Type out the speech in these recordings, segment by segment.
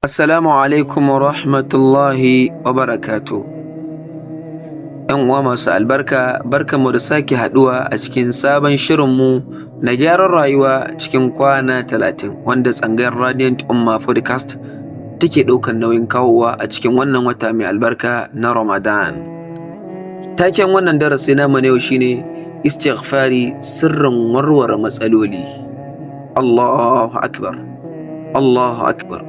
Assalamu alaikum wa rahmatullahi wa barakatuh. ‘Yan uwa masu albarka, barkanmu da sake haɗuwa a cikin sabon shirinmu na gyaran rayuwa cikin kwana 30, wanda tsangayar Radiant Umma Podcast take ɗaukar nauyin kawowa a cikin wannan wata mai albarka na Ramadan. Taken wannan darasi namu na yau shine istighfari, sirrin warware matsaloli. Allahu akbar. Allahu akbar.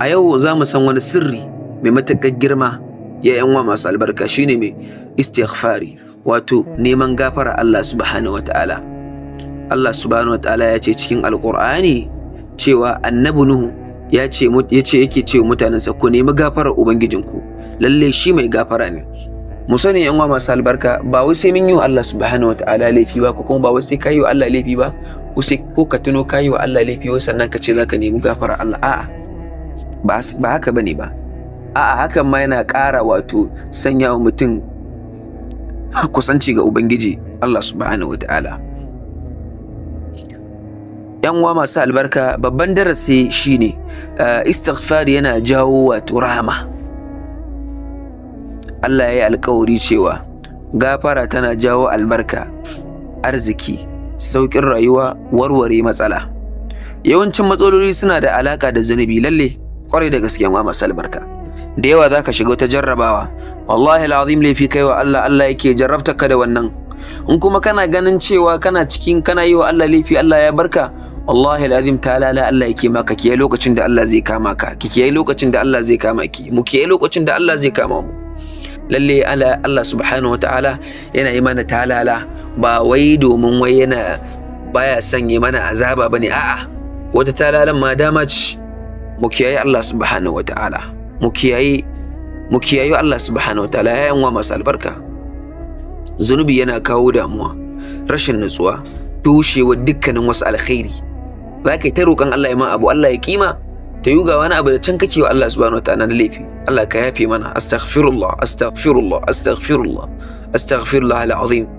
A yau za mu san wani sirri mai matuƙar girma, ya ‘yan uwa masu albarka, shine mai istighfari, wato neman gafara Allah subhanahu wataala. Allah subhanahu wataala ya ce cikin Alƙur'ani cewa Annabi Nuhu ya ce yake ce wa mutanensa, "Ku nemi gafarar ubangijinku, lalle shi mai gafara ne." Mu sani, ‘yan uwa masu albarka, ba wai sai mun yi wa Allah subhanahu wataala laifi ba, ko kuma ba wai sai ka yi wa Allah laifi ba, ko sai ko ka tuno ka yi wa Allah laifi wai sannan ka ce za ka nemi gafarar Allah. A'a, ba haka bane ba. A'a, hakan ma yana ƙara wato sanya wa mutum kusanci ga Ubangiji Allah subhanahu wataala. ‘Yan uwa masu albarka, babban darasi shine istighfari yana jawo wato rahama. Allah ya yi alkawari cewa gafara tana jawo albarka, arziki, sauƙin rayuwa, warware matsala. Yawancin matsaloli suna da alaka da zunubi. Lalle, kwarai da gaske, ‘yan masu albarka, da yawa za ka shiga wata jarrabawa, wallahi alazim laifi kai wa Allah, Allah yake jarrabta ka da wannan. In kuma kana ganin cewa kana cikin kana yi wa Allah laifi, Allah ya barka, wallahi alazim talala Allah yake maka. Kiyaye lokacin da Allah zai kama ka, ki kiyaye lokacin da Allah zai kama ki, mu kiyaye lokacin da Allah zai kama mu. Lalle Allah subhanahu wataala yana yi mana talala, ba wai domin wai yana baya son yi mana azaba bane. A'a, wata talalan ma dama ce. Mu kiyaye Allah subhanahu wataala, mu kiyaye Allah subhanahu wataala. Ya uwa masu albarka, zunubi yana kawo damuwa, rashin nutsuwa, toshewa dukkanin wasu alkhairi. Za ka yi ta roƙon Allah ya ma abu, Allah ya kima ta yi. Ga wani abu da can kake wa Allah subhanahu wataala na laifi, Allah ka yafe mana. Astaghfirullah, astaghfirullah, astaghfirullah, astaghfirullah alazim.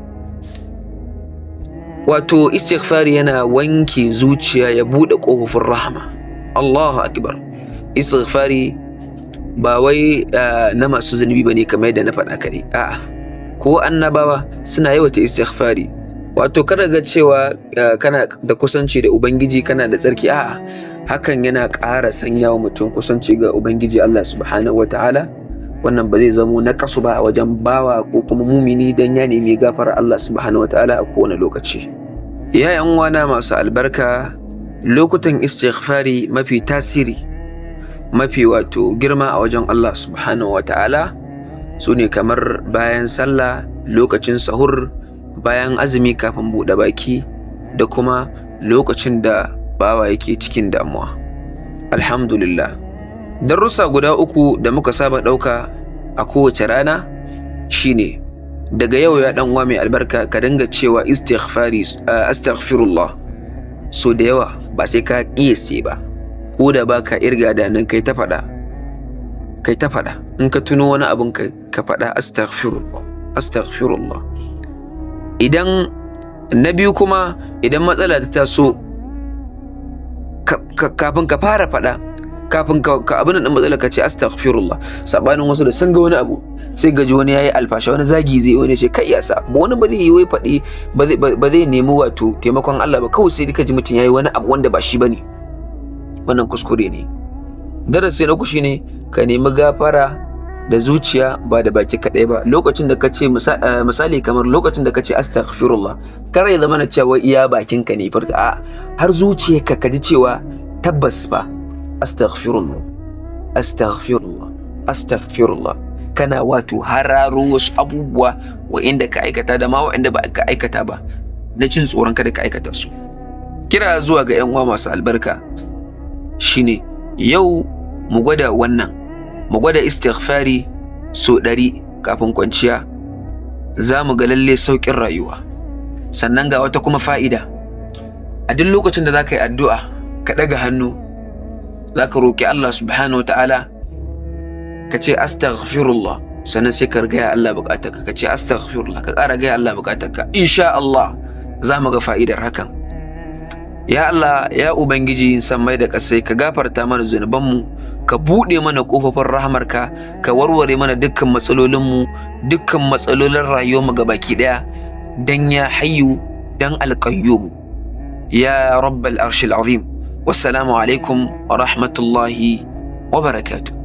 Wato istighfari yana wanke zuciya, ya buɗe ƙofofin rahama. Allahu akbar. Istighfari ba wai na masu zunubi bane kamar yadda na faɗa kaɗai. A'a, ko annabawa suna yawaita istighfari. Wato kada ga cewa kana da kusanci da Ubangiji, kana da tsarki. A'a, hakan yana ƙara sanya wa mutum kusanci ga Ubangiji Allah subhanahu wataala. Wannan ba zai zamo na kasu ba a wajen bawa ko kuma mumini dan ya nemi gafara Allah subhanahu wataala a kowane lokaci. Ya yan uwana masu albarka, lokutan istighfari mafi tasiri, mafi wato girma a wajen Allah subhanahu wataala su ne kamar bayan sallah, lokacin sahur, bayan azumi kafin buɗe baki, da kuma lokacin da bawa yake cikin damuwa. Alhamdulillah. Darussa guda uku da muka saba ɗauka a kowace rana shine: daga yau, ya ɗan uwa mai albarka, ka dinga cewa istighfari, astaghfirullah, so da yawa, ba sai ka kiyase ba, ko da ba ka irga da nan, kai ta faɗa, kai ta faɗa. In ka tuno wani abun, ka faɗa astaghfirullah, astaghfirullah. Idan na biyu kuma, idan matsala ta taso, kafin ka fara faɗa, kafin ka abin da matsala, ka ce astaghfirullah. Sabanin wasu da sun ga wani abu, sai gaji wani yayi alfasha, wani zagi zai, wani ce kai yasa wani ba zai yi wai faɗi, ba zai nemi wato taimakon Allah ba, kawai sai ka ji mutum yayi wani abu wanda ba shi bane. Wannan kuskure ne. Darasi na uku shine ka nemi gafara da zuciya, ba da baki kaɗai ba. Lokacin da ka ce, misali kamar lokacin da ka ce astaghfirullah, kar ya zama na cewa iya bakinka ne furta. A har zuciyarka ka ji cewa tabbas fa astaghfirullah, astaghfirullah, astaghfirullah. Kana wato hararo wasu abubuwa wa'inda ka aikata da ma wa'inda ba ka aikata ba, na jin tsoron kada ka aikata su. Kira zuwa ga 'yan uwa masu albarka shine yau mu gwada wannan, mu gwada istighfari so 100 kafin kwanciya, za mu ga lalle sauƙin rayuwa. Sannan ga wata kuma fa'ida: a duk lokacin da za ka yi addu'a, ka ɗaga hannu za ka roƙi Allah subhanahu wa ta'ala, ka ce astaghfirullah, sannan sai ka gaya Allah buƙatarka, ka ce astaghfirullah, ka ƙara gaya Allah buƙatarka. Insha Allah za mu ga fa'idar hakan. Ya Allah, ya Ubangiji sammai da ƙasai, ka gafarta mana zunubanmu, ka buɗe mana ƙofofin rahamarka, ka warware mana dukkan matsalolinmu, dukkan matsalolin rayuwarmu gabaki ɗaya, dan ya Hayyu, dan Alƙayyum, ya Rabbal Arshil Azim. Wassalamu alaikum wa rahmatullahi wa barakatuh.